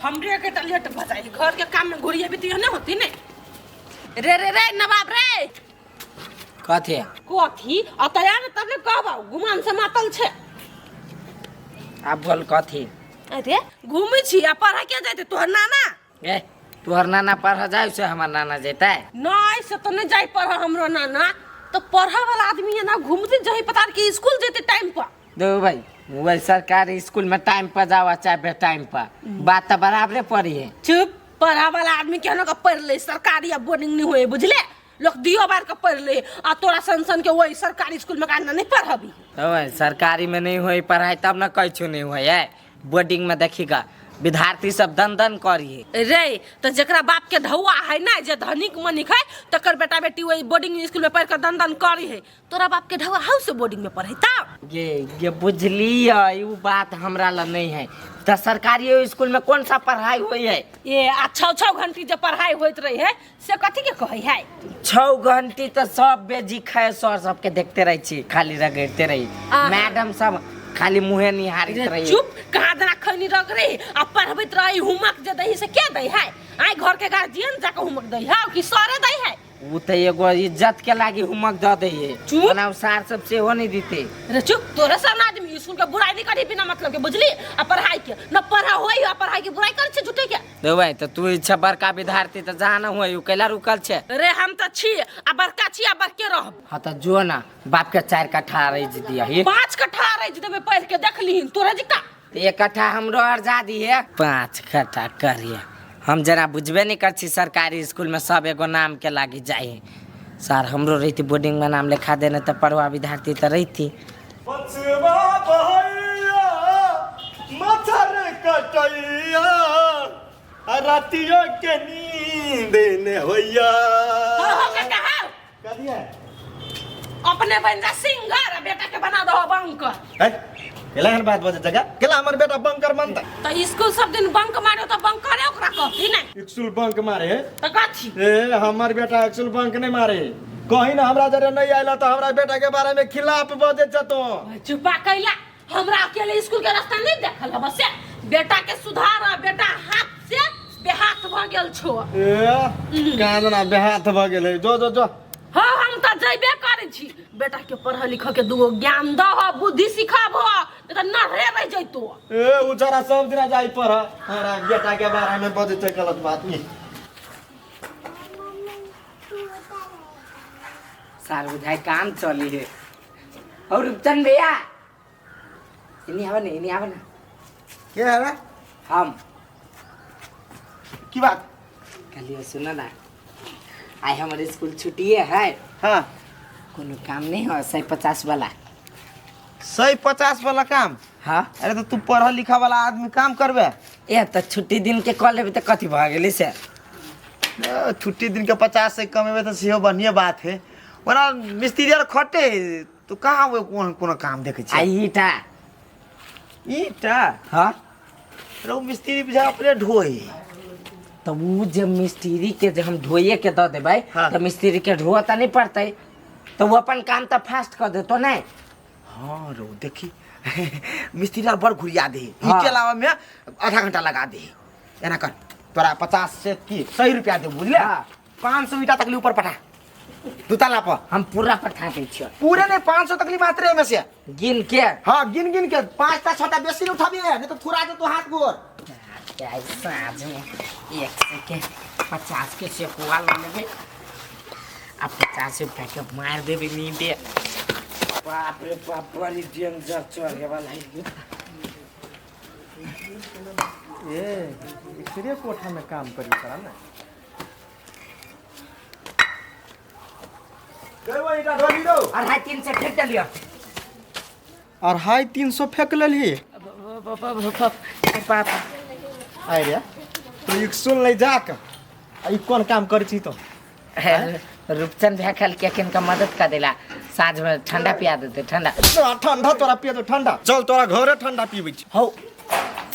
हमरे के त लेट भ जाइ घर के काम में घुरिएबी त ना होती ने। रे रे रे नवाब रे। कथी? कथी अतया ने तब ने कहबा, गुमान से मातल छे। आब बोल कथी? अरे घूमै छी आ पढ़ा के जाइते तोहर नाना? ए तोहर नाना पढ़ जाय से हमर नाना जेतै? नहीं से तो नहीं जाय पढ़ हमरो नाना, तो पढ़ा वाला आदमी है ना, घूमते जाई पता कि स्कूल जेते टाइम पर। दो भाई वही सरकारी स्कूल में टाइम पर जावा चाहे बे टाइम पर, बात तो बराबरे पड़ी है। चुप, पढ़ा वाला आदमी केहनो के पढ़ ले, सरकारी या बोर्डिंग नहीं होए बुझले, लोग दियो बार के पढ़ ले आ तोरा सन सन के वही सरकारी स्कूल में काहे नहीं पढ़बी। तो वही सरकारी में नहीं होई पढ़ाई तब ना कछु नहीं होई है, बोर्डिंग में देखिएगा विद्यार्थी सब दन दन करी है। रे तो जकरा बाप के ढौआ है ना, जे धनिक मनिक है, तकर बेटा बेटी वही बोर्डिंग स्कूल में पढ़ के दन दन करी है। तोरा बाप के ढौआ हाउ से बोर्डिंग में पढ़े ता? गे गे बुझली है, उ बात हमरा ला नहीं है। तो सरकारी स्कूल में कौन सा पढ़ाई होई है? ए आ छौ छौ घंटी जे पढ़ाई होइत रही है से कथी के कहै है? 6 घंटी तो सब बेजी खाए सर सबके देखते रहे छी, खाली रगड़ते रही, मैडम सब खाली मुँहे निहारित रही। चुप, कहाँ जना खैनी रगड़े आ पढ़बैत रही, होमवर्क जे दही से के दै है? आइ घर के गार्जियन जाके होमवर्क दै है कि सरे दै है? उ तो एगो इज्जत के लागी होमवर्क the they है, चुप। ओना सार सब सेहो नहीं दीते। रे चुप, तोरे सन आदमी स्कूल के बुराई नहीं करी बिना मतलब के बुझली, आ पढ़ाई के न पढ़ा होई आ पढ़ाई के बुराई कर छे झूठे के। दे भाई तो तू इच्छा बड़का विद्यार्थी तो जहाँ न हुई कैला रुकल छे? रे हम तो छी आ बड़का छी आ बड़के रहब। हाँ तो जो ना बाप के 4 कट्ठा रह दिया ही। 5 कट्ठा रह देबे पढ़ के देख लीहिन तोरा जिका। 1 कट्ठा हमरो अर्जा दिए, 5 कट्ठा करिए। हम जरा बुझबे नहीं कर छी सरकारी स्कूल में सब एगो नाम के लागी जाए। सर हमरो रहती बोर्डिंग में नाम लिखा देने तो पढ़वा विद्यार्थी तो रहती। बचवा बहैया मच्छर कटैया रातिया के नींद ने होइया। हो काका, हो। करिए। अपने बन जा सिंगर, बेटा के बना दो बंकर। है केला हन बात बजे जगह केला हमर बेटा बंकर बनता। तो स्कूल सब दिन बंक मारो तो बंक करे ओकरा कहती नहीं। स्कूल बंक मारे? तो कथी? ए हमर बेटा स्कूल बंक नहीं मारे, कहीं ना हमरा जरे नहीं आइला तो हमरा बेटा के बारे में खिलाफ बजे जतो। चुपा कैला, हमरा अकेले स्कूल के रास्ता नहीं देखल बस बेटा के सुधार, बेटा हाथ से बेहाथ भ गेल छो। ए कान ना बेहाथ भ गेलै, जो जो जो। हाँ हम तो जइबे करै छी, बेटा के पढ़ लिख के दूगो ज्ञान दह, बुद्धि सिखाबह, नहीं तो नहरे रह जइतो। ए उचारा सब दिना जाई पढ़, हमरा बेटा के बारे में बजै छै गलत बात नहीं। सार बुझाई काम चली है। और रूपचंद भैया इन्हीं आवा ना, इन्हीं आवा ना। के है रे? हम। की बात? कहलिए सुनो ना, आई हमारे स्कूल छुट्टी है। हाँ। कोनो काम नहीं हो 150 वाला? 150 वाला काम? हाँ। अरे तो तू पढ़ल लिखा वाला आदमी काम करबे? ए तो छुट्टी दिन के कॉल लेबे तो कथी भ गेली से? छुट्टी दिन के 50 से कमेबे तो सेहो बढ़िया बात है। ओना मिस्त्री आर खटे तो कहाँ वो कोन कोनो काम देखे छै? आ ईटा। ईटा? हाँ। रो मिस्त्री बुझा अपने ढोई। तो वो जब मिस्त्री के जब हम ढोइए के the देबै, हाँ। तो मिस्त्री के ढोआ तो नहीं पड़तै, तो वो अपन काम तो फास्ट कर देतो नहीं। हाँ रो देखी मिस्त्री आर बड़ घुरिया दे, हाँ। ईटे लावे में आधा घंटा लगा दे। एना कर तोरा 50 से की 100 रुपया दे बुझले? हाँ। 500 ईटा तकली ऊपर पठा दुताला पर। हम पूरा पठा दै छियो। पूरे नहीं 500 तकली मात्र एमे से गिन के। हाँ गिन गिन के 5टा 6टा बेसी नहीं उठाबी, नहीं तो थुरा दे तो हाथ गोर। आई साँझ में 1 से के 50 के सेकुआ ल लेबै आ 50 रुपया के मार देबै नींदे। बाप रे बाप बड़ी डेंजर चढ़े वाला है। ए इसलिए कोठा में काम करी करा ना। गए ईटा ढोली दो। 250 फेंक देलियो। 250 फेंक लेलही? बाप। आइ रे तो एक सुन ले जाक आ ई कोन काम करै छी तो? रूपचंद भैया कल के किनका मदद कर देला, साँझ में ठंडा पिया देते। ठंडा ठंडा तोरा पिया दो ठंडा, चल तोरा घरे ठंडा पीबै छी। हौ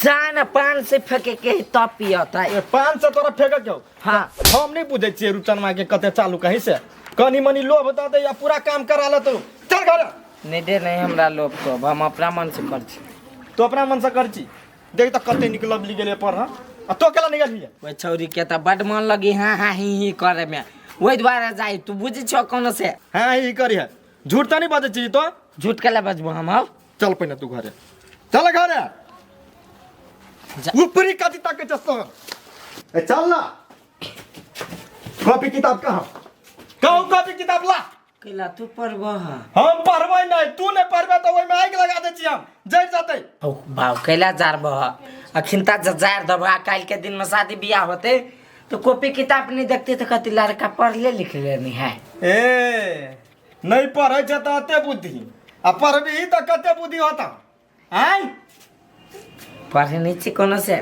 जा ना 500 फेंके के तब पियतै। ए 500 तोरा फेंके के हौ? हाँ। हम नहीं बुझै छियै रूपचंदमा के कते चालू कहीं से, कनी मनी लोभ the they या पूरा काम करा ले तू। चल घरे। नहीं दे नहीं हमरा लोभ तो हम अपना मन से कर छी। तू अपना मन से कर छी? देख त कते निक लवली गेलै पर। हाँ आ तो केला निकल हिया? ओहि छौरी के तऽ बड मन लगी हाँ हाँ ही ही करे में, ओहि दुआरे जाई। तू बुझी छो कोनो से? हाँ ही करी है। झूठ तऽ नहीं बजै छी तो? झूठ केला बजबो हम? हौ चल पहिने तू घरे चल, घरे। ऊपरी कथी तक चस्तो? ए चल ना, कॉपी किताब कहाँ? कहू कॉपी किताब ला। कैला तू पढ़बो? हम पढ़बै नहीं, तू नहीं पढ़बे तऽ ओहिमे आगि लगा दै छी हम, जरि जेतै। हौ भाव कैला जारबो? अखिन ता जार देबो आ काल्हि के दिन में शादी बियाह होते तो कॉपी किताब नहीं देखते तो कहती लड़का पढ़ ले लिख ले नहीं है। ए नहीं पढ़ै छै तऽ अते बुद्धि आ पढ़बही तऽ कते बुद्धि होता आय? पढ़े नहीं छी कोनो से।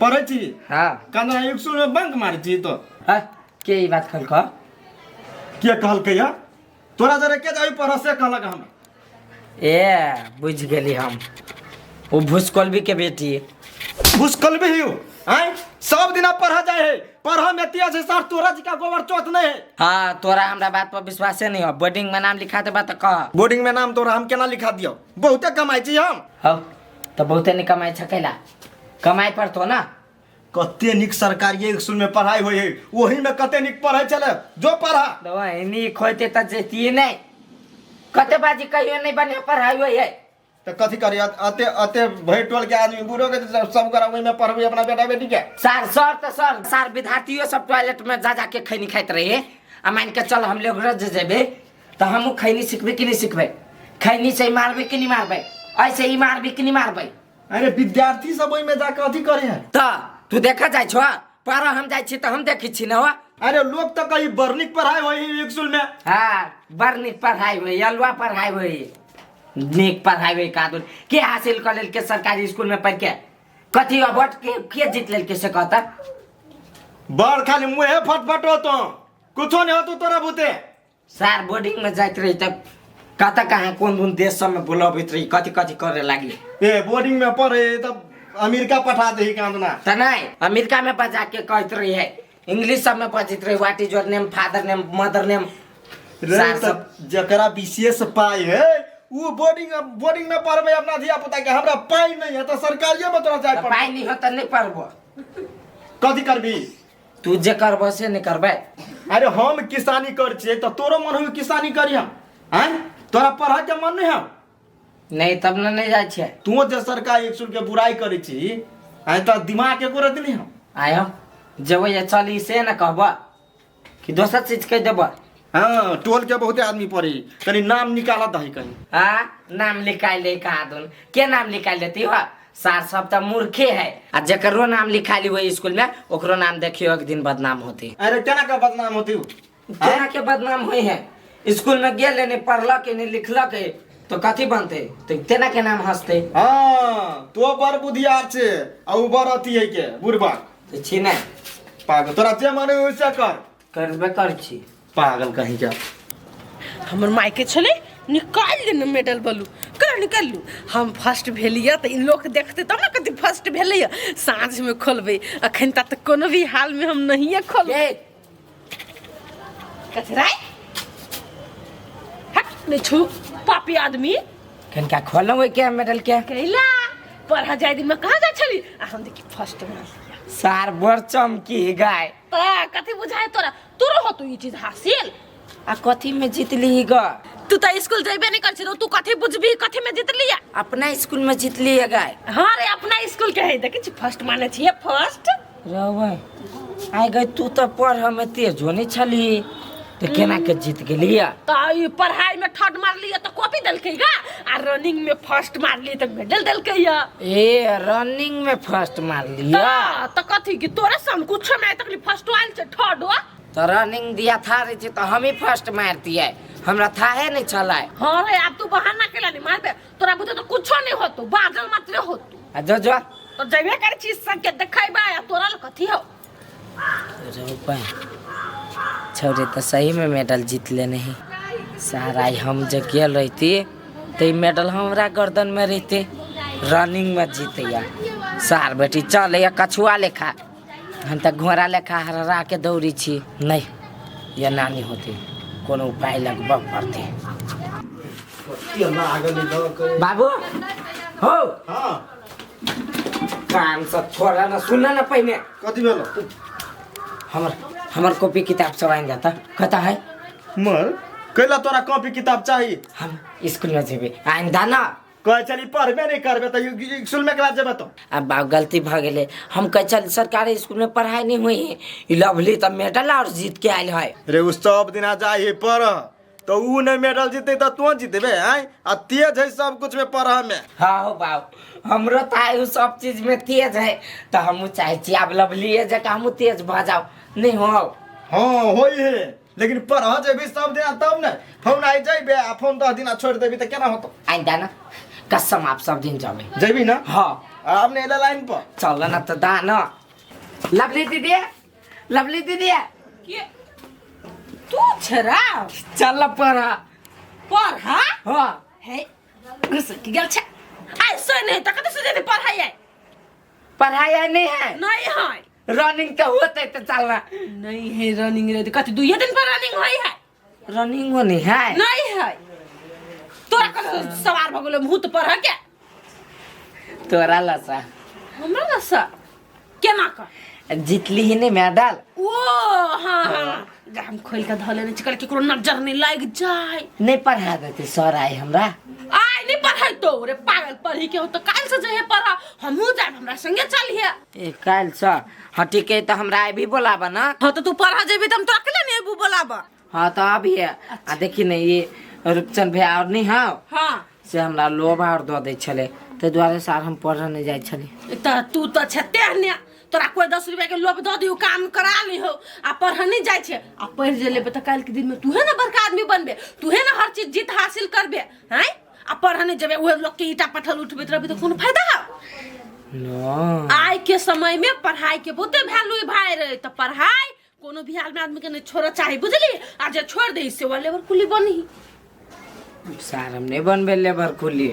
पढ़ै छी? हाँ। कना स्कूल में बंक मारै छी तो? हाँ, के ई बात कहलको? के कहलकै या? तोरा जरे के जाबी पढ़ से कहलक हमरा। ए बुझ गेली हम, ओ भूसकोलबी के बेटी। भूसकलबी ही आय, सब दिना पढ़ा जाए है, पढ़ में तेज है सर, तोरा जी का गोबर चोत नहीं है। हाँ, तोरा हमरा बात पर विश्वासे नहीं हो। बोर्डिंग में नाम लिखा देबा तऽ कह। बोर्डिंग में नाम तोरा हम केना लिखा दियौ? बहुते कमाइ छी हम। हौ तऽ बहुते नहीं कमाइ छ, कैला कमाइ पड़तो ना। कते नीक सरकारी स्कूल में पढ़ाई होइ है, ओही में कते नीक पढ़ै छलै, जो पढ़ा। दवाई नीक होते तऽ जैतियै नहीं, कते बाजी कहियो नहीं बढ़िया पढ़ाई होइ है। तऽ कथी करी? अते अते भरि टोल के आदमी बूढ़ो के सब गोरा ओहिमे पढ़बै अपना बेटा बेटी के। सर सर तऽ सर सार विद्यार्थियो सब टॉयलेट में जा जा के खैनी खाइत रहे आ मान के चल हम लोग रोज जेबै तऽ हमहूँ खैनी सिखबै कि नहीं सिखबै? खैनी से मारबै कि नहीं मारबै? ऐसे ही मारबै कि नहीं मारबै? अरे विद्यार्थी सब ओहिमे जाके अथी करे है। तऽ तू देखा जाइ छो पढ़, हम जाइ छी तऽ हम देखै छी न हो। अरे लोग तऽ कही बड़ नीक पढ़ाई होइ स्कूल में। हाँ, बड़ नीक पढ़ाई होइ, अलुआ पढ़ाई होइ, नीक पढ़ाई होइ। कादुन के हासिल कर लेलके सरकारी स्कूल में पढ़ के? कथी अवार्ड के जीत लेलके से कहता? बड़ खाली मुँहे फटफट हो तो कुछो नहीं हो तू तोरा बुते। सार बोर्डिंग में जाइत रही तब कतऽ कहाँ कोन कोन देश सब में बुलबैत रही, कथी कथी करे लागी। ए बोर्डिंग में पढ़े तब अमेरिका पठा दे कांदना। तऽ नहीं, अमेरिका में बजा के कहत रही है, इंग्लिश सब में बजैत रही, what is your name, father name, mother name. रे सार तऽ सब जकरा विशेष पाई है उ बोर्डिंग बोर्डिंग में पढ़बै अपना धिया पुता के। हमरा पाई नहीं है तऽ सरकारिये में तोरा जाय तऽ पड़तौ। पाइ नहीं हो तऽ नहीं पढ़बो। कथी करबी? तू जे करबो से नहीं करबै। अरे हम किसानी कर छियै तऽ तोरो मन होइ किसानी करी हम? आँय तोरा पढ़ऽ के मन नहीं हम? नहीं तब ने नहीं जाइ छियै। तू जे सरकारी स्कूल के बुराई करै छी आँय तऽ दिमाग एको रत्ती नहीं हम। आयो जेबै या चली से ने कहबो कि दोसर चीज कहि देबो? हाँ, टोल के बहुते आदमी पढ़ी, कनी नाम निकालत दही कहीं। हाँ, नाम लिखाइ ले कहाँ दुन के नाम लिखाइ लेती हो? सार सब तऽ मूर्खे है आ जकरो नाम लिखा ली ओहि स्कूल में ओकरो नाम देखियो एक दिन बदनाम होती। अरे केना के बदनाम होती? केना के बदनाम होइ है? स्कूल में गेल नहीं, पढ़लक नहीं, लिखलक तो कथी बनते? तो तेना के नाम हंसते। हाँ, तो बड़ बुधियार छे आ उ बड़ अथी है के बुढ़बा। तो छी नहीं। पागल, तोरा जे मन होइ से कर। करबे कर छी। पागल कहीं के। हमर मायके छलै निकालि देने मेडल बलू, केना निकाललू? हम फर्स्ट भेलियै तऽ ई लोक देखतै तब ने कथी फर्स्ट भेलैए। साँझमे खोलबै, अखन तक तऽ कोनो भी हालमे हम नहिए खोलबै। ए कचराइ हट नहि छू पापी आदमी। कनिका खोलहुँ ओहिके मेडल के। कैला पढ़ा जाय दिनमे कहाँ जाइ छली आ हम देखी फर्स्ट में। सार बड़ चमकी गाय। तऽ कथी बुझाय तोरा? तोरो होतो ई चीज हासिल। आ कथी में जीतली ग? तू तऽ स्कूल जइबे नहीं कर छी, तू कथी बुझबी कथी में जीतली? अपना स्कूल में जीतली है गाय। हाँ रे, अपना स्कूल के है, देखै छी फर्स्ट माने छियै फर्स्ट। रबै आइ गई, तू तऽ पढ़ में तेज हो नहीं छली तऽ केना के जीत गेली? तऽ ई पढ़ाई में थर्ड मारलियै तऽ कॉपी देलकै गा आ रनिंग में फर्स्ट मारलियै तऽ मेडल देलकै या। ए रनिंग में फर्स्ट मारली? तऽ कथी कि तोरा सन कुछो में आइ तक फर्स्ट आयल छै, थर्ड हो। तऽ रनिंग दिया था रहे छै तऽ हम ही फर्स्ट मारतियै, हमरा थाहे नहीं छलै। हाँ रे, आब तू बहाना केला नहीं मारबे, तोरा बुझे तऽ कुछो नहीं होतो, बाजल मात्रे होतो। आ जो जो। तो जइबे करै छी सबके देखेबै आ तोरा लग कथी हो? रे छौरे तऽ सही में मेडल जीत लेने ही सारा। हम जे गेल रहती तऽ ई मेडल हमरा गर्दन में रहते। रनिंग में जीतैया सार बेटी, चलैया कछुआ लेखा, हम तऽ घोड़ा लेखा हरहरा के दौड़ी छी। नहीं ये नानी होती, कोनो उपाय लगबऽ पड़तै। बाबू हो। हाँ। कान से छोड़ा ना सुनना ना पहिने। कथी भेलो? हमर हमर कॉपी किताब सब आइन जाता कता है? मर कैला तोरा कॉपी किताब चाही? हम स्कूल में जेबे आइन दाना। कहै छली पढ़बे नहीं करबे त स्कूल में केना जेबे तो? अब बाप गलती भ गेलै, हम कहै छल सरकारी स्कूल में पढ़ाई नहीं हुई है, ई लवली त मेडल और जीत के आयल है। रे उ सब दिना जाइ है पढ़ तो उ नहीं मेडल जीते त तू जीतेबे आय? आ तेज है सब कुछ में पढ़ में। हाँ हो बाप, हमरो त आइ उ सब चीज में तेज है त हमहूँ चाहे छी आब लवली जकाँ हमहूँ तेज भ जाउ नहीं हो? हाँ होई है, लेकिन पढ़ जेबी सब दिना तब ने। फोन I जइबे आ फोन 10 दिना छोड़ देबी त केना होतो? आइन दाना कसम आप सब दिन जाबे। जेबी ना? हाँ। आब ने एला लाइन पर चल ना त दाना। लवली दीदी, लवली दीदी के तू छरा चल पढ़ पढ़? हाँ हे घुस की गेल छै आइ सोय नहीं त कत से जेते पढ़ाई आइ? पढ़ाई आइ नहीं है? नहीं है। रनिंग तो होते तो चलना नहीं है। रनिंग रे कथी दुइये दिन पर रनिंग होई है? रनिंग हो नहीं है? नहीं है। तोरा कत सवार भ गेलो भूत पढ़ के? तोरा लसा हमरा लसा केना कर जीतली ही नहीं मेडल? ओ हाँ हाँ, हम खोल के धऽ लेने छी, कहले केकरो नजर नहीं लाग जाए। नहीं पढ़ा देते सर आए हमरा? आइ नहीं पढ़ाई तो रे पागल, पढ़ी के हो तो काल से जहे पढ़ा, हमहूँ जाब, हमरा संगे चलिहे। ए काल से? हाँ ठीक है, तो हमरा अभी बोलाबा ना। हाँ तो तू पढ़ा जेबी तो हम तोरा के नहीं अबू बोलाबा। हाँ तो अभी है। आ देखी नहीं ये रूपचंद भैया और नहीं? हाँ हाँ से हमरा लोभ और दऽ दै छलै ताहि दुआरे सर हम पढ़ऽ नहीं जाइ छली। त तू तो छते ने, तोरा कोई 10 रुपया के लोभ दऽ दियो काम करा लिहो आ पढ़ नहीं जाइ छै। आ पढ़ जे लेबे त काल्हि के दिन में तूहे ने बड़का आदमी बनबे, तूहे ने हर चीज जीत हासिल करबे हैं। आ पढ़ नहीं जेबे उहे लोग के ईटा पत्थर उठबैत रहबे त कोनो फायदा हौ? न आइ के समय में पढ़ाई के बहुते वैल्यू भाई रहे, त पढ़ाई कोनो भी हाल में आदमी के नहीं छोड़ चाही बुझली। आ जे छोड़ दे से वो लेबर कुली बनी। सर हम नहीं बनबे लेबर कुली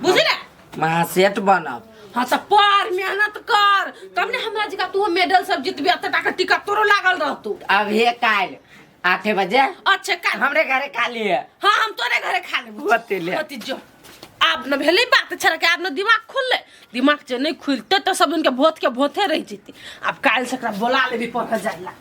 बुझले, महा सेठ बनब। हाँ तो पढ़ मेहनत कर तब ने हमरा जका तू मेडल सब जीतबी, एते टाका टिका तोरो लागल रहतू। अब हे काल्हि 8 बजे। अच्छा काल्हि हमरे घरे खाली है। हाँ हम तोरे घरे खा लेबो। होते ले। होते जो आब न भेलै बात छड़ा के आब न दिमाग खुललै, दिमाग जे नहीं खुलते तो सब उनके भोत के भोते रह जेते। आब काल्हि से एकरा बोला लेबी पढ़ जाइला।